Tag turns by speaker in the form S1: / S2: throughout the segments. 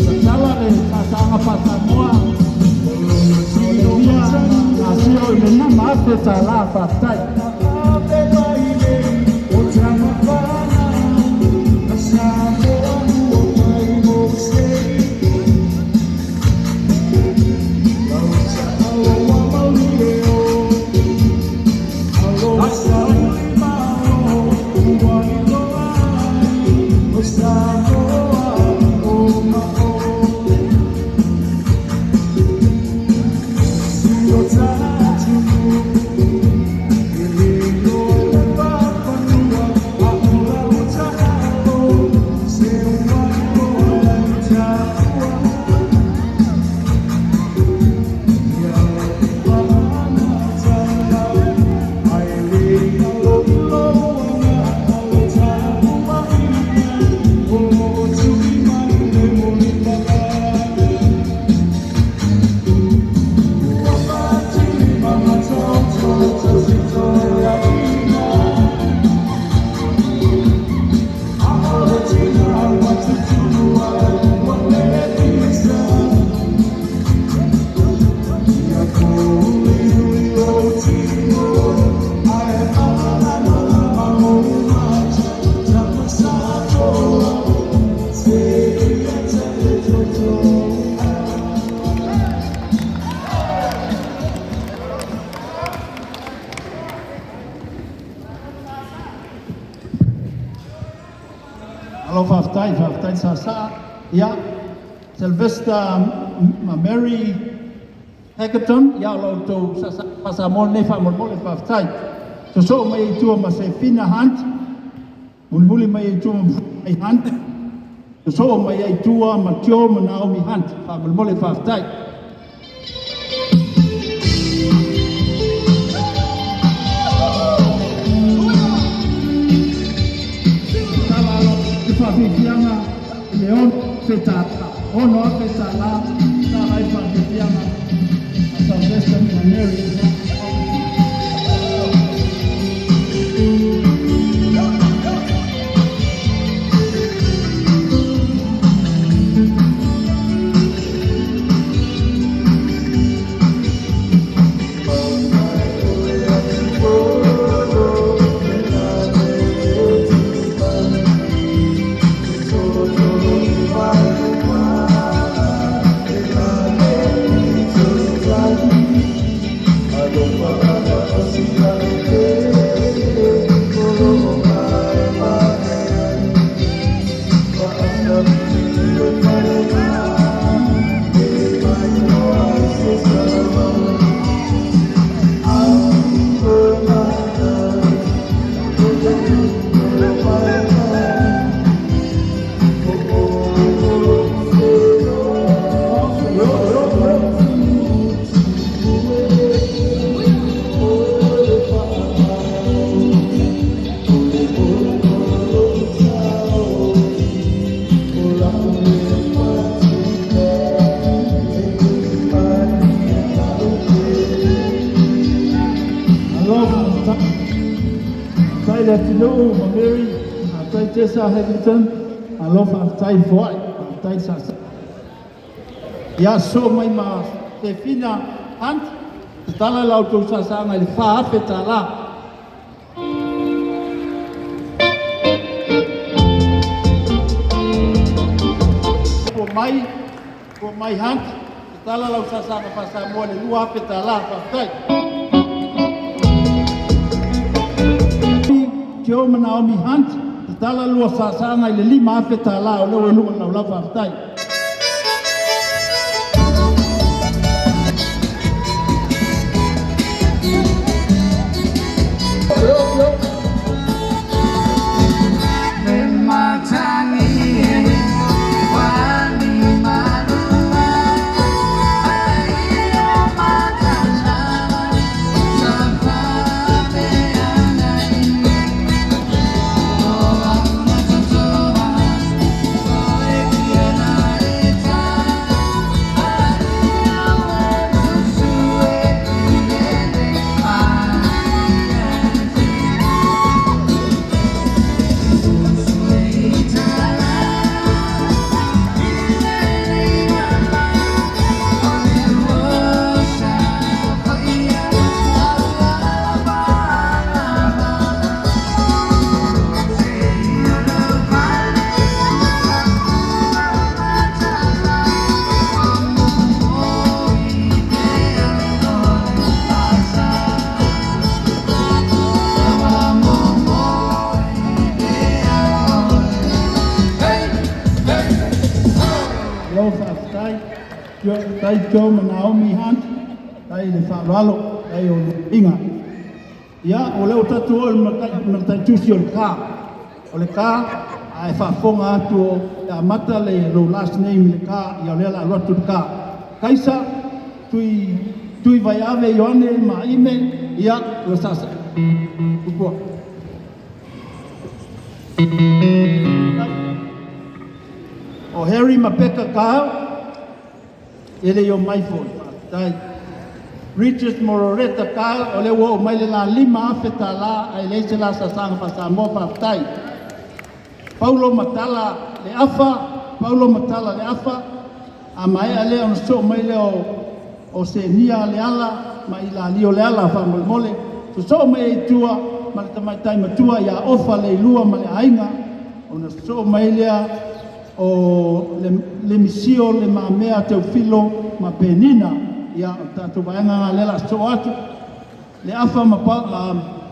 S1: Tatala le saasaga faasamoa o le mia asio i le $5,000. Faafetai. Alo faafetai, faafetai saasaa. Ia, Sylvester ma Mary Hackathon, ia o la outou faasamoa lenei faamolemole, faafetai. Sosoo mai ai tua ma Sefina Hunt, mulimuli mai ai tua ma Hunt, sosoo mai ai tua ma Joe ma Naomi Hunt, faamolemole, faafetai. Tala alo le faafiafiaga i le $6,000, $6,000, tala ai faafiafiaga a Sylvester ma Mary. Alo, faafetai le atunuu ma Mary, faafetai Tessa Hamilton, alo faafetai foai, faafetai saasaa. Ia sosoo mai ma Sefina Hunt, tatala la outou saasaaga i le $4,000. Ua mai Hunt, tatala lau saasaga faasamoa i le $2,000, faafetai. Joe ma Naomi Hunt, tatala lua saasaga i le $5,000 o lea ua i luga o le laulau, faafetai. Faafetai Joe ma Naomi Hunt, faafetai le faaaloalo, faafetai o iga. Ia, o lea ua tatou oo i le mataitusi o le K. O le K, a e faafofoga atu e amata le lou last name i le K, ia o lea o le a alu atu le K. Kaisa, Tui, Tui Vaiave Ioane ma Ime, ia, ua sasa. Tupua. O Harry ma Peka Kyle, e le i o mai foi, faafetai. Richard Mororeta Kyle, o lea ua oo mai le la $5,000 ae leai se la sasaga faa-Samoa, faafetai. Paulo Matala le Afa, Paulo Matala le Afa, a maea lea ona sosoo mai lea o Senia Leala ma Ilalio Leala faamolemole. Sosoo mai ai i tua ma le tamaitai matua ia Ofa Leilua ma le aiga, ona sosoo mai lea o le Lemisio Le Mamea Teufilo ma Penina. Ia, o le tatou vaega lena lea o le a sosoo atu. Le Afa ma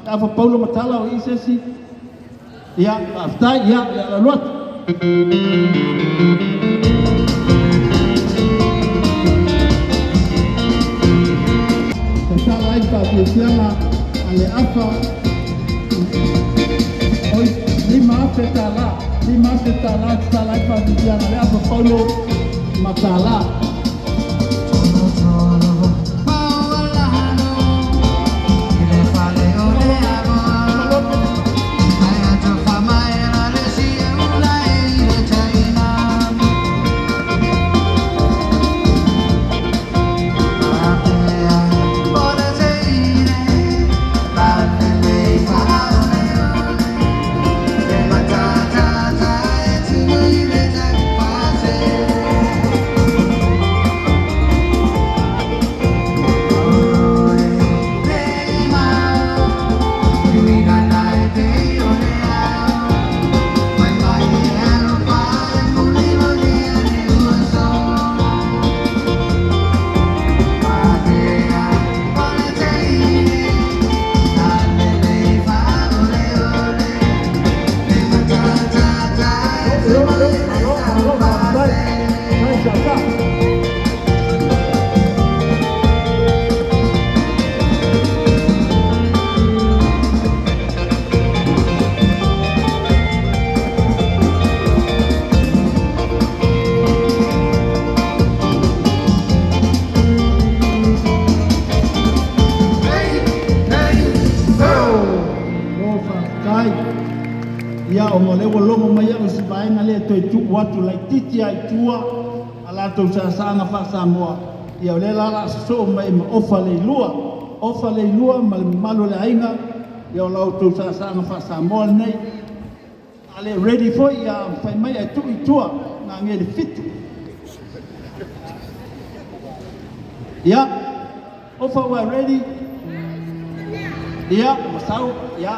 S1: le Afa Paulo Matala o i se isi. Ia, faafetai, ia, le alu atu. Tatala ai le faafiafiaga a le Afa oi $5,000, $5,000 tatala ai le faafiafiaga a le Afa Paulo Matala. Alo, alo, faafetai. Faafetai Sasa. Malo faafetai. Ia, ona o lea ua logo mai au i si vaega lea e toe tuu atu laitiiti lava i tua a latou saasaga faa-Samoa. Ia o lea la o le a sosoo mai ma Ofa Leilua. Ofa Leilua ma le mamalu o le aiga, ia o la outou saasaaga faa-Samoa lenei. A le ready foi, ia fai mai ae tuu i tua gage le 7. Ia, Ofa ua ready? Ia, ua sau, ia.